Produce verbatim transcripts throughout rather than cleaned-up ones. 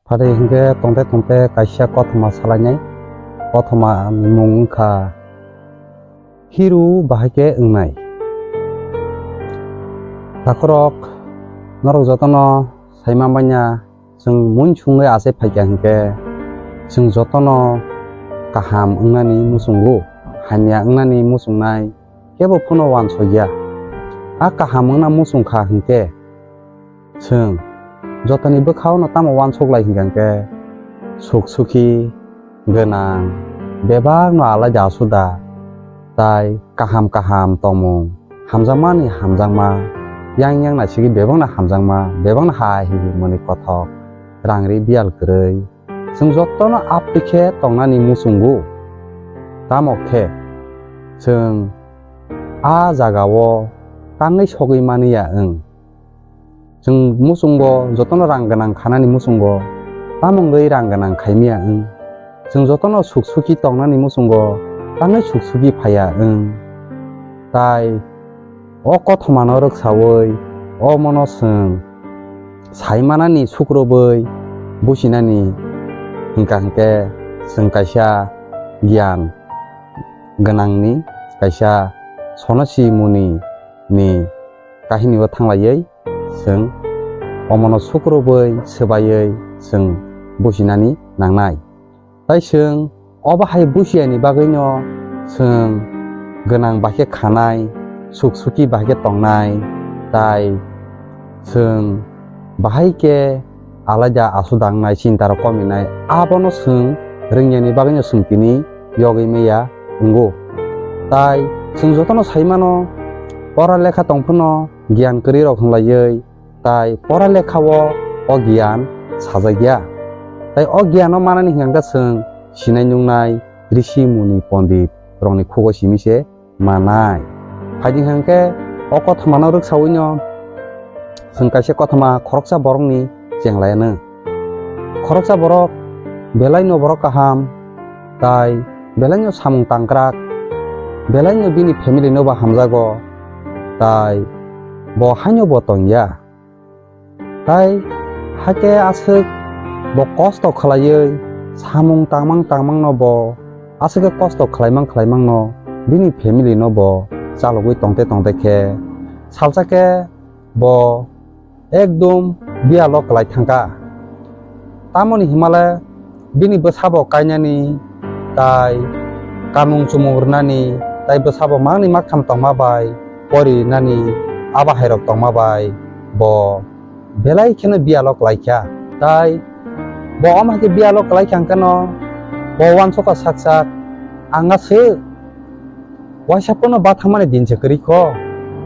Phari hinkhe tongte tongte kaisa kothoma salainai, kothoma ni mung wngkha Hiru bahai khe wngnai. Takhorok norok jotono saima manya, chwng muinsungwi achai phaikha hinkhe chwng jotono kaham wngnani muchungo, hamya wngnani muchungnai kebo phano uansukya. A kaham wngna muchungkha hinkhe chwng jotoni bwkhao no tamo uansuk lai hinkha hinkhe suk sukhi gwnang, bebak no alaida asuda, tai kaham kaham tongmung, hamjakmani hamjakma, yang yang naisigwi bebakno hamjakma, bebakno hai hinwi mwnwi kothok, rang ri biyal kwrwi, chwng jotono aptwi khe tongnani muchungo. Tamo khe chwng a jagao tangwi sogwi mani ya wng. Chwng muchungo jotono rang gwnang khanani muchungo tamo wngwi rang gwnang khaimaya wng. Chwng jotono suk suki tongnani muchungo tangwi suk suki phaiya wng. Tai o kothomano rwksaui omono chwng saimanani sukrubui businani hinkha hinkhe chwng kaisa giyan gwnangni, kaisa sonosi muni ni kahini o thanglaiwi chwng omono sukrubui swbaiwi chwng businani nangnai. Tai chwng obo hai busiya ni bagwi no chwng gwnang bai khe khanai, suk suki bai khe tongnai, tai chwng bahai khe alaida asu dangnai, chinta rok kominai, abono chwng rwngya ni bagwi no chwng tini yogwi maya wngo. Tai chwng jotono sai mano, pora lekha tong phano giyan kwrwi rok hwnlaiwi, tai pora lekha o o giyan sajak ya. Tai o giyan o manani hwnkha khe chwng sinai nungnai risi muni pondit rokni khugo simi se manai. Phaidi hwnkhe o kothomano rwksaui no chwng kaisa kothoma khoroksa borokni chenglai anw. Khoroksa borok belai no borok kaham, tai belai no samung tangkrak, belai no bini family no bo hamjago, tai bo haino bo tongya. Tai hakhe aswk bo kosto khlaiwi samung tangmang tangmang no bo aswk khe kosto khlaimang khlaimang no bini family no bo chalogwi tongte tongte khe salsa khe bo ekdom biyalo kwlai thangkha. Tamoni himale bini bwsabo kainani, tai kanmung chumung rwnani, tai bwsabo mangni maktham tongma bai pori rinani, abo hairok tongma bai bo belai kheno biyalo kwlaikha. Tai bo omo hai khe biyalo kwlaikha hwnkhe no bo uansukha sak sak, ang aswk waisa phano bathangmani din se kwrwi kho,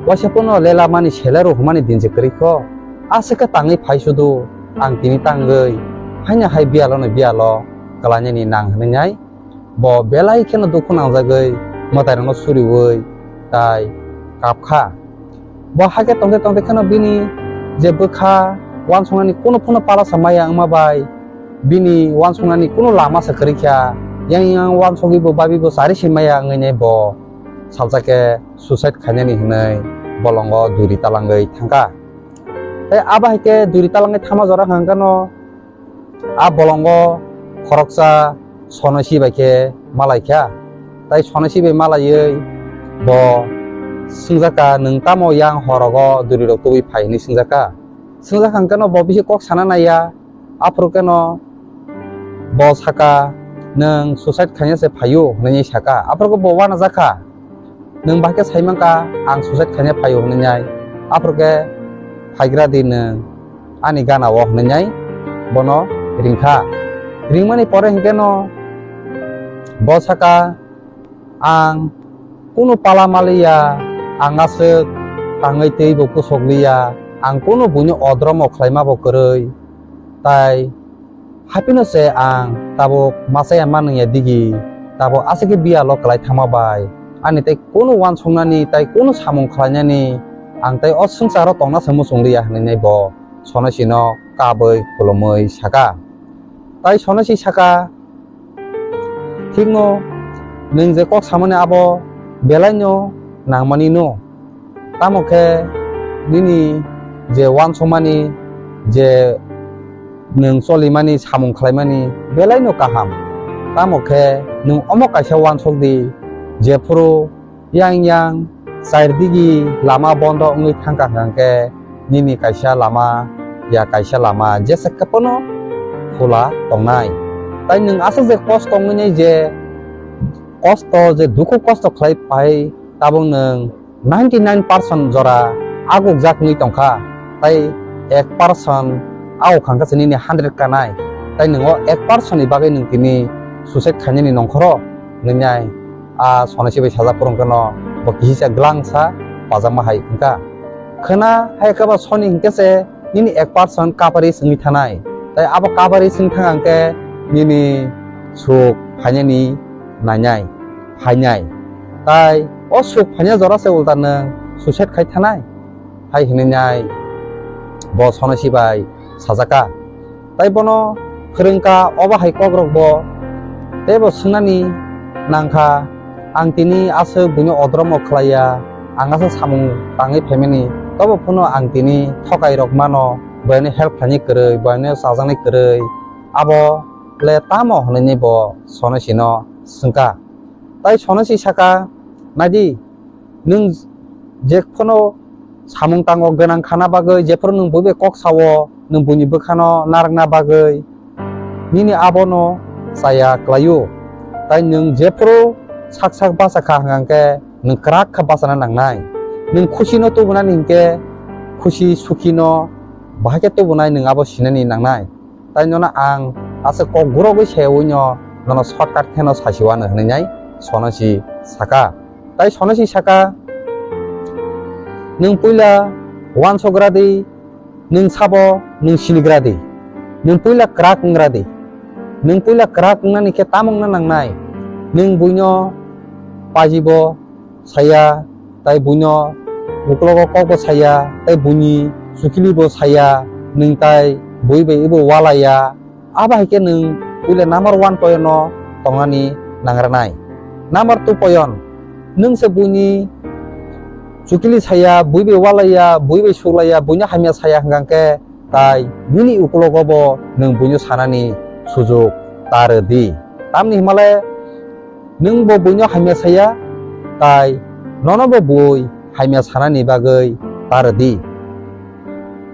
waisa phano lela mani sele rw hwnmani din se kwrwi kho. Aswk khe tangwi phai sudu, ang tini tangwi haino hai biyalo no biyalo kwlainani nang hwnwi nai bo belai kheno dukhu nangjagwi mwtairokno suriui tai kapkha. Bo hakhe tongte tongte kheno bini je bwkha uansuknani kunu phano pala sa maya wngma bai, bini uansuknani kunu lama se kwrwi kha, yang yang uansugwi bo babi bo chari se maya wngwi nai bo salsa khe suicide khainani hwnwi bolongo duri talangwi thangkha. Tei abo hai khe duri talangwi thangma jora hwnkha hwnkhe no a bolongo khoroksa sonosi bai khe malaikha. Tai sonosi bai malaiwi bo swngjakha, "Nwng tamo yang horogo duri rok tubui phai?" hwnwi swngjakha. Swngjakha hwnkhe no bo bisi kok sana naiya, aphuru khe no bo saka, "Nwng suicide khaina se phaio?" hwnwi sakha. Aphuru khe bo uanajakha, "Nwng bahai khe sai mankha ang suicide khaina phaio?" hwnwi nai. Aphuru khe, "Phaigra di nwng ani gana o," hwnwi nai bono ringkha. Ringmani pore hinkhe no bo saka, "Ang kunu pala maliya, ang aswk tangwi twi bo kusok liya, ang kunu buino odromo khlaima bo kwrwi, tai haphino se ang tabuk machaya manwngya digi, tabuk aswk khe biyalo kwlai thangma bai ani tei kunu uansuknani tai kunu samung khlainani ang tei o swngcharo tongna se muchung liya," hwnwi nai bo sonosino kabwi khulumwi sakha. Tai sonosi sakha, "Thikno nwng je kok samani abo belaino nangmani no, tamo khe nini je uansukmani je nwng cholimani, samung khlaimani belaino kaham. Tamo khe nwng omo kaisa uansuk di, jephuru yang yang chair digi lama bondo wngwi thangkha hwnkhe nini kaisa lama ya kaisa lama jesa khe phano khula tongnai. Tai nwng aswk je kosto wngwi nai je kosto je dukhu kosto khlai phai tabuk nwng ninety nine percent jora agukjak wngwi tongkha, tai ek percent aguk khankha se nini hundred kanai, tai nwng o ek percent ni bagwi nwng tini suicide khainani nongkhoro nwngnai. A Sonasi bai sajak phuru hwnkhe no bo kisa glangsa pajakma hai wngkha. Khwna hai khe bo soni hwnkhe se nini ek percent coverage wngwi thanai. Tai abo coverage wngwi thang hwnkhe nini suk phainani nainai, phainai. Tai o suk phaina jora se ulta nwng suicide khai thanai hai hwnwi nai bo Sonasi bai sajaka. Tai bono phwrwngkha obo hai kokrokbo, tei bo swngnani nangkha, ang tini aswk buino odromo khlaiya, ang aswk samung tangwi phaimani, tobo phano ang tini thokai rok mano, boyani help khlainai kwrwi, boyani chajaknai kwrwi, abo le tamo hwnwi bo Sonasino swngkha. Tai Sonasi saka, naidi, nwng je phano samung tango gwnang khana bagwi, jephuru nwng buibai kok sao, nwng buini bwkhano narwkna bagwi, nini abono chaya kwlaio. Tai nwng jephuru sak sak bacha kha hwnkhe nwng kwrak kha bachana nangnai. Nwng khusino tubunani hinkhe khusi sukhino bahai khe tubunai nwng abo sinani nangnai. Tai nono ang aswk kok gurogwi sayawi no nono shortcut kheno sasi wano hwnwi nai Sonasi saka. Tai Sonasi saka, nwng puila uansugra di, nwng sabo nwng sinigra di, nwng puila kwrak wngra di, nwng puila kwrak wngnani khe tamo wngna nangnai, nwng buino pajibo saya, tai buino uklogo kokbo saya, tai buini chukilibo saya, nwng tai bui bai ebo walaya, abo hai khe nwng puila number one poyon no tongnani nangranai. Number two poyon, nwng se buini chukili saya, bui bai walaya, bui bai suklaya, buino hamya saya hwnkha khe, tai nini ukulogo bo nwng buino sanani sujuk ta rw di. Tamni hwnmale nwng bo buino hamya saya, tai nono bo bui hamya sanani bagwi ta rw di,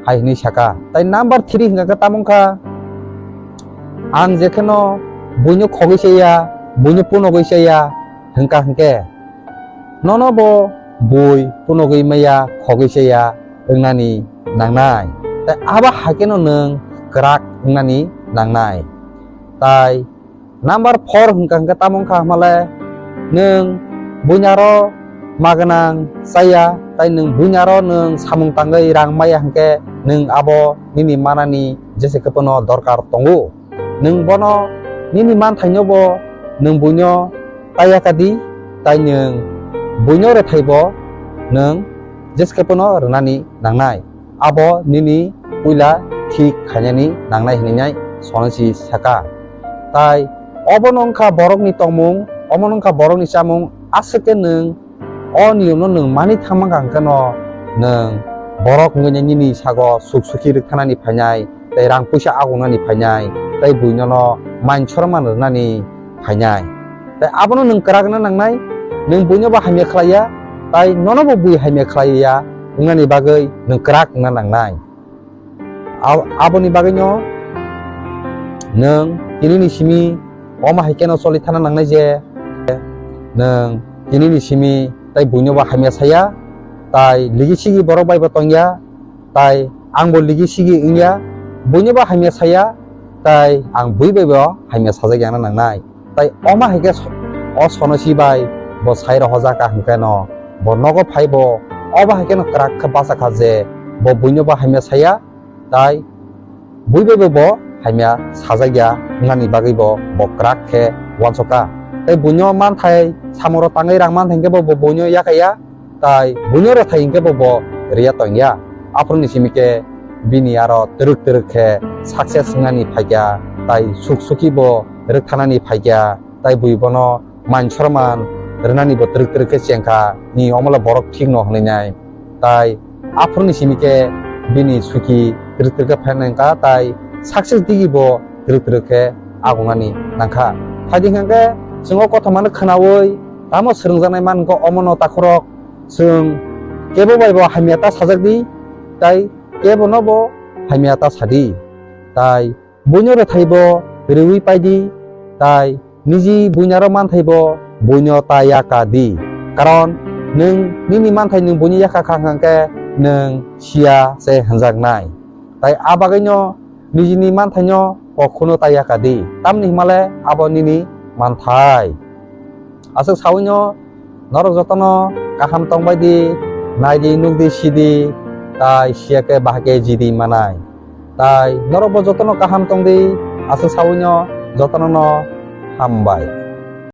hai hwnwi saka. Tai number three hwnkha khe tamo wngkha, ang jekheno buino khogwi chaya, buino punogwi chaya hwnkha hwnkhe, nono bo bui punogwi maya, khogwi chaya wngnani nangnai. Tai abo hai kheno nwng kwrak wngnani nangnai. Tai number four hwnkha hwnkhe tamo wngkha hwnmale, nwng buinaro ma gwnang chaya, tai nwng buinaro nwng samung tangwi rang maya hwnkhe nwng abo nini manani jesa khe phano dorkar tongo. Nwng bono nini manthaino bo nwng buino taiya ka di, tai nwng buino rwthai bo nwng jesa khe phano rwnani nangnai. Abo nini puila thik khainani nangnai hwnwi nai Sonasi saka. Tai obono wngkha borokni tongmung, obono wngkha borokni chamung, aswk khe nwng o niyomno nwng mani thangma kha hwnkhe no nwng borok wngwi nini sago suk suki rwkhanani phainai, tei rang puisa agonani phainai, tei buinono man sorman rwnani phainai. Tei abono nwng kwrak wngna nangnai, nwng buino bo hamya khlaiya, tai nono bo bui hamya khlaiya wngnani bagwi nwng kwrak wngna nangnai. Ab-, aboni bagwino nwng tinini simi omo hai kheno choli thana nangnai je nwng tinini simi tai buino bo hamya saya, tai ligi sigi borok bai bo tongya, tai ang bo ligi sigi wngya, buino bo hamya saya, tai ang bui bai bo hamya sajak yangna nangnai. Tai omo hai khe so-, o Sonasi bai bo sai rohorjak kha hwnkhe no bo nogo phai bo obo hai kheno kwrak khe bacha kha je bo buino bo hamya saya, tai bui bai bo bo hamya sajak ya wngnani bagwi bo bo kwrak khe uansuk kha. Tai buino manthai samung rok tangwi rang manthai hwnkhe bo bo buino yakaya, tai buino rwthai hwnkhe bo bo rwya tongya. Aphuruni simi khe bini aro twrwk twrwk khe success wngnani phaikha, tai suk suki bo rwkthanani phaikha, tai bui bono man sorman rwnani bo twrwk twrwk khe chengkha, ni omola borok thik no hwnwi nai. Tai aphuruni simi khe bini suki twrwk twrwk khe phainai wngkha, tai success digi bo twrwk twrwk khe agonani nangkha. Phaidi hwnkhe chwng o kothomano khwnaui tamo swrwngjaknai man hwnkhe omono takhorok chwng kebo bai bo hamya ta sajak di, tai kebo no bo hamya ta sadi. Tai buino rwthai bo rwui paidi, tai niji buinaro manthai bo buino ta yaka di. Karon nwng nini manthai nwng buino yaka kha hwnkhe nwng siya se hwnjaknai. Tai a bagwino nijini manthaino kok kheno ta yaka di, tamni hwnmale abo nini manthai. Aswk sawino norok jotono kaham tongbai di, nai di, nuk di, si di, tai siya khe bahai khe ji di manai. Tai norok bo jotono kaham tong di, aswk sawino jotono no hambai.